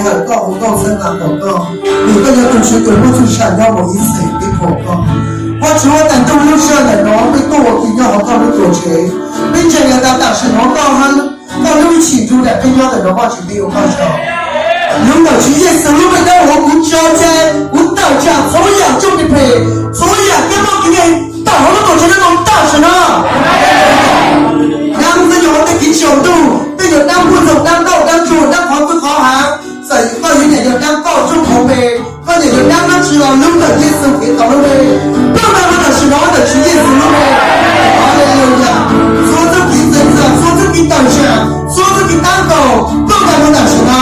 Ntawm koj hu koj txhawb nqa tau koj, vim koj yog tus Tswv tus muaj txhua yam nyob mus ib txhis tib phaum koj. Vajtswv, ua tsaug ntuj lub sij hawm ntawm no peb tuaj ua ke nyob hauv koj lub tuam tsev, peb ntseeg tias tam sim no koj, koj lub ib chim nrug daim peb nyob ntawm no Vajtswv peb ua koj tsaug. Nyob ntawm Tswv Yexus lub npe tab ua kuv tso cai, kuv tawm tsam txhua yam tsob phem phem, txhua yam kev mob kev nkeeg tawm hauv lub tuam tsev no tam sim no. Dab ntxwg nyoog hauv tej kev tsaus ntuj, tej nyuag dab npuaj ntxoog, dab ntaub dab ntsuag, dab qhov twg qhov hav, txawm koj yuav nyiam yog dab kauj tsuj hauv pes, koj nyiam yog dab dab tsi los lub ntawm Yexus Khetos lub npe, pluj tag mus tam sim no ntawm Tswv Yexus lub npe. Haleluya. Txhua txoj kev txeev txam, txhua txoj kev tawm tsam, txhua txoj kev tab kaum, pluj tag mus tam sim no.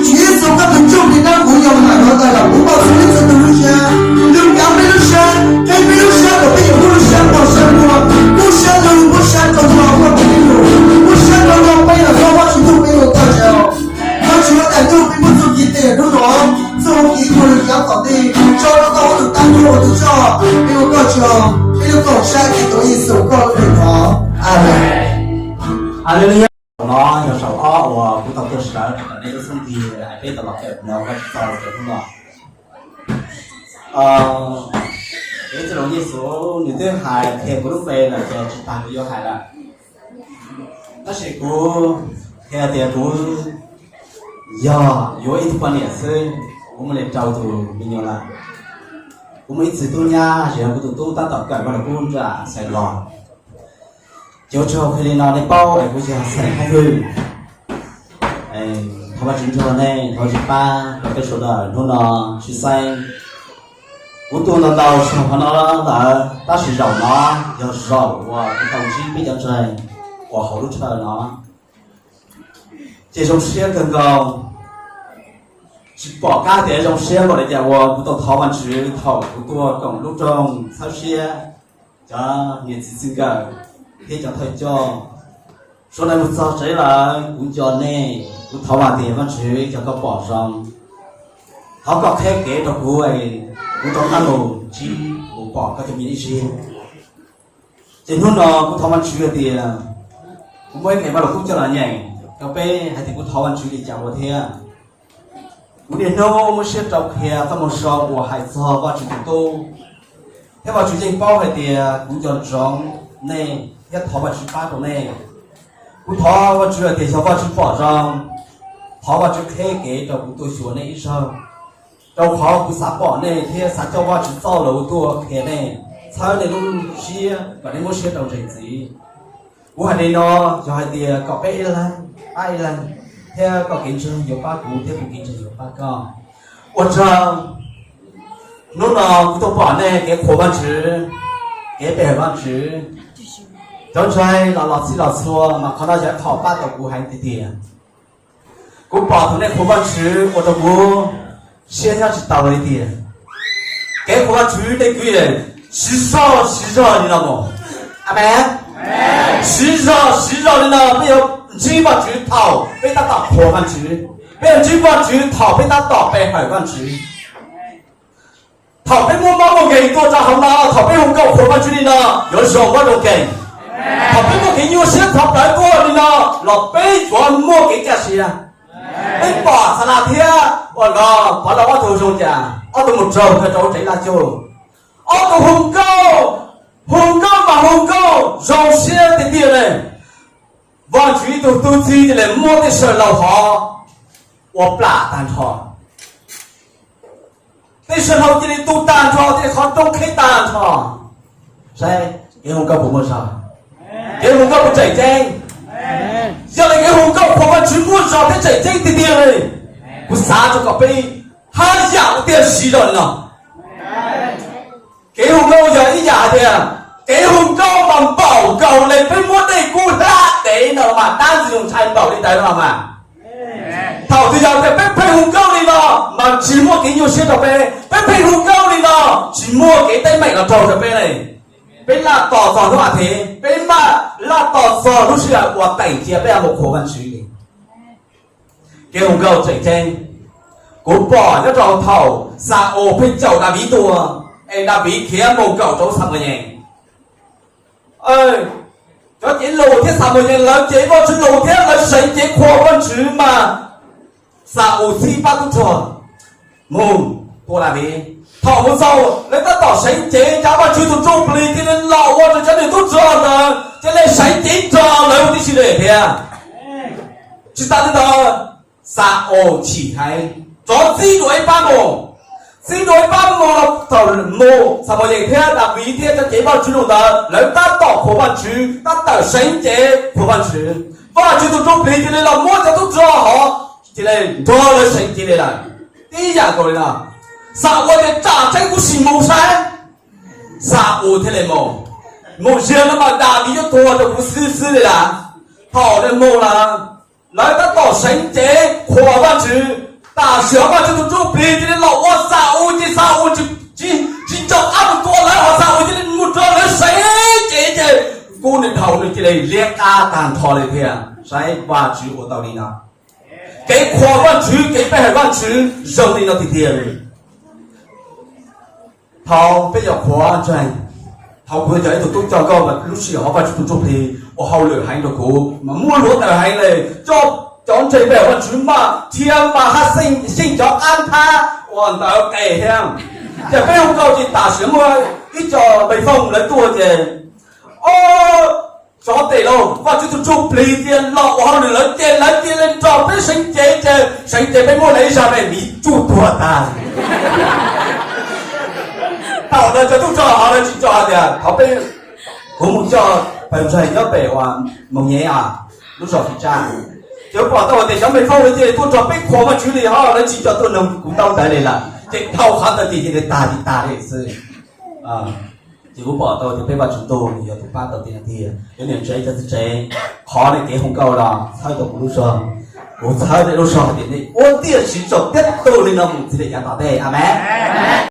Tswv Yexus, koj tus ntsuj plig dawb huv yog mam no tawm los kuv pom txhua leej txhua tus lub siab, lub kav peb lub siab, qheb peb lub siab kom peb yuav muaj lub siab pom siab npuag, muaj siab lug muaj siab rau koj, muaj kev lug, muaj siab rau koj, peb los koj Vajtswv ntuj peb ua koj tsaug. Vajtswv, ua tsaug ntuj peb muaj txuj ci tes hnub no, txuj ci tus lwm yav tom ntej, tso rau koj ua tus tab ntuj ua tus tso, peb ua koj tsaug, peb lub koom siab Khetos Yexus koj lub npe thov. Amees. Haleluya. No yog saum ob uas kuv tau tuaj sawv rau nej lub xub ntiag hais peb tau los kawm no Vajtswv txoj lus rau hnub no. Kev txwj laus Yexus nws twb hais qhia kuv lub npe lawm ces tsis tas kuv yuav hais lawm. Tab sis kuv qhia tias kuv yog yuav ib tug poj niam xwb, kuv muaj li rau tus me nyuam lawm. Kuv muaj ib txiv tub nyab, kuv tus tub tab tom kawm Vaj Lug Kub nram Xais Los. Ces ua tsaug qhia li no nej paub es kuv yog Xeem Hmoob Hwj. Thov Vajtswv nrog nej, thov Vajtswv pab rau peb sawv daws hnub no tsis xeeb. Kuv tuaj ntau ntau saum qhov no lawm, tab sis zaum no yog zaum uas kuv tau ntsib peb cov ntseeg uas hauv lub chaw no. Ces zoo siab kawg nkaus, tsis pom qab tias zoo siab npaum li cas uas kuv tau thov Vajtswv thaum kuv tuaj koom lub rooj txhawb siab cov niam txiv txij nkawm thiab cov thawj coj. Sawv daws mus txog tsev lawm, kuv nco nej, kuv thov Vajtswv tias Vajtswv, yog koj pom zoo, thov koj qheb kev rau kuv, kuv rov qab mus ntsib mus pom koj cov me ib zaug. Ces hnub no kuv thov Vajtswv hais tias kuv muaj ib feem Vaj Lug Kub coj los nyeem rau peb hais tias kuv thov Vajtswv li cas ua thiab. Kuv niaj hnub muab siab rau qhia txoj moo zoo uas hais txog Vajtswv tus tub, thiab Vajtswv yeej paub hais tias kuv nco ntsoov nej thiab thov Vajtswv pab rau nej. Kuv thov Vajtswv hais tias yog Vajtswv pom zoo, thov Vajtswv qheb kev rau kuv tuaj xyuas nej ib zaug, rau qhov kuv xav pom nej thiab xav coj Vajtswv txoj lus tuaj qhia nej, txhawb nej lub siab kom nej muab siab rau ntseeg ntxiv. Kuv hais li no yog hais tias kom peb ib leeg pab ib leeg, thiab koj kev ntseeg yuav pab kuv thiab kuv kev ntseeg yuav pab koj. Ua tsaug. Hnub no kuv tuaj pom nej kev qhuas Vajtswv, kev pe hawm Vajtswv. Cov ntseeg los los txhij los txhua mas qhov no yog qhov pab tau kuv heev tiag tiag. Kuv pom thaum nej qhuas Vajtswv ua rau kuv siab nyob tsis tau li tiag. Kev qhuas Vajtswv nej kwv yees siv zog siv zog li no mus. Amees. Siv zog siv zog li no peb yuav ntsib Vajtswv thaum peb tab tom qhuas Vajtswv. Peb yuav ntsib Vajtswv thaum peb tab tom pe hawm Vajtswv. Thaum peb muaj mob muaj nkeeg tuaj rau hauv no, thaum peb hu nkauj qhuas Vajtswv li no, yuav zoo mob zoo nkeeg. Thaum peb muaj kev nyuaj siab txhov plawv tuaj li no, los peb yuav muaj kev kaj siab. Peb pom Xalas thiab ua los Pov Lauj ob tug zoo cas, ob tug mus raug kawg rau tsev laj cuj. Ob tug hu nkauj, hu nkauj mas hu nkauj zoo siab tiag tiag li. Vajtswv ib tug tub txib cia li muab tej saw laug hov ua plam tag nrho. Tej saw laug cia li tu tag nrho, tej qhov rooj qhib tag nrho. Saib kev hu nkauj puas muaj zog? Kev hu nkauj puas tseem ceeb? Yog li kev hu nkauj qhuas Vajtswv muaj zog thiab tseem ceeb tiag tiag li. Kuv xav rau kom peb haj yam tiag siv zog li no. Kev hu nkauj yog ib yam hais tias kev hu nkauj mas npaum nkaus li peb muab dej kub hlab dev no los mas dab ntxwg nyoog ntshai npaum li ntawd no los mas. Thaum twg yog tias peb pheej hu nkauj li no mas tsis muaj kev nyuaj siab rau peb, peb pheej hu nkauj li no tsis muaj kev teeb meem los raug rau peb li. Peb laj tos txog hnub a thiv, peb laj tos txog lub sij hawm uas teem cia peb mus qhuas Vajtswv li. Kev hu nkauj tseem ceeb, kuv pom nyob rau thaum Xa-ules pheej caum Daviv tuaj, es Daviv khiav mus nkaum rau Xamuyees. Cov cev lus thiab Xamuyees lawv cev Vajtswv lus thiab lawv seev cev qhuas Vajtswv mas Xa-ules txib pab tub rog mus tua Daviv. Thaum mus txog lawv tab tom seev cev, cas Vajtswv tus Ntsuj Plig cia li los ua rau cov niag tub rog ntawd cia li seev cev nrog lawv tib si li thiab. Tsis tas li ntawd, Xa-ules chim heev, rov txib dua ib pab mus. Txib dua ib pab mus los thaum mus Xamuyees thiab Daviv thiab cov cev Vajtswv ntawd lawv tab tom qhuas Vajtswv, tab tom seev cev qhuas Vajtswv. Vajtswv tus Ntsuj Plig cia li los muab cov tub rog hov cia li nrog lawv seev cev li lawm. Tib yam nkaus li no, Xa-ules tias tsam tseeb kuv sim mus saib. Xa-ules thiaj li mus. Mus ziag no mas Daviv yuav tuag rau kuv xwb xwb li lawm. Thaum nws mus lawm, lawv tab tom seev cev qhuas Vajtswv. Tam sim Vajtswv tus Ntsuj Plig cia li los ua Xa-ules ces Xa-ules tsis nco qab mus tua lawv, ho Xa-ules cia li mus nrog lawv seev cev ces kub nws dhau, nws cia li liab qab tag nrho li thiab. Saib Vajtswv ua tau li no, kev qhuas Vajtswv, kev pe hawm Vajtswv zoo li no tiag tiag li. Thaum peb yuav qhuas ntseeg, thaum kuv yog ib tug tub coj nkauj mas lub sij hawm Vajtswv tus Ntsuj Plig ua hauj lwm heev rau kuv mas muaj hluav taws heev li, coj cov ntseeg pe hawm Vajtswv mas dhia mas haj xeej xyeej cov qab nthab uas ntawd qes thiab. Ces peb hu nkauj ces tam sim muaj ib co npe fooj lawv tuaj ces, o, tsov tes lauj, Vajtswv tus Ntsuj Plig cia los ua hauj lwm lawv ces lawv cia li nrog peb seev cev ces seev cev peb muab lawv ib zaj me miv tsuj tuag tag. Thaum ntawd cov tub rog hov lawv tsis nco hais tias thov peb, kuv mus coj pawg ntseeg nyob pem uas Moos Nyem, lub zos Fis Tsab, ces pom tau hais tias cov npe fooj lawv cia li tuaj nrog peb qhuas Vajtswv li, ho lawv tsis nco tuaj nug kuv ntaub ntawv li lawm ces dhau qhov ntawd ces cia li tag li tag li xwb. Ces kuv pom tau tias peb Vajtswv ntuj nws yog tus pab tau tiag tiag. Cov niam tsev cov txiv tsev, qhov nej kev hu nkauj los txhawb tau kuv lub zog, kuv txhawb nej lub zog hais tias nej ua tiam sis tsaum tiab tug li no mus txij li yav tom ntej. Amees.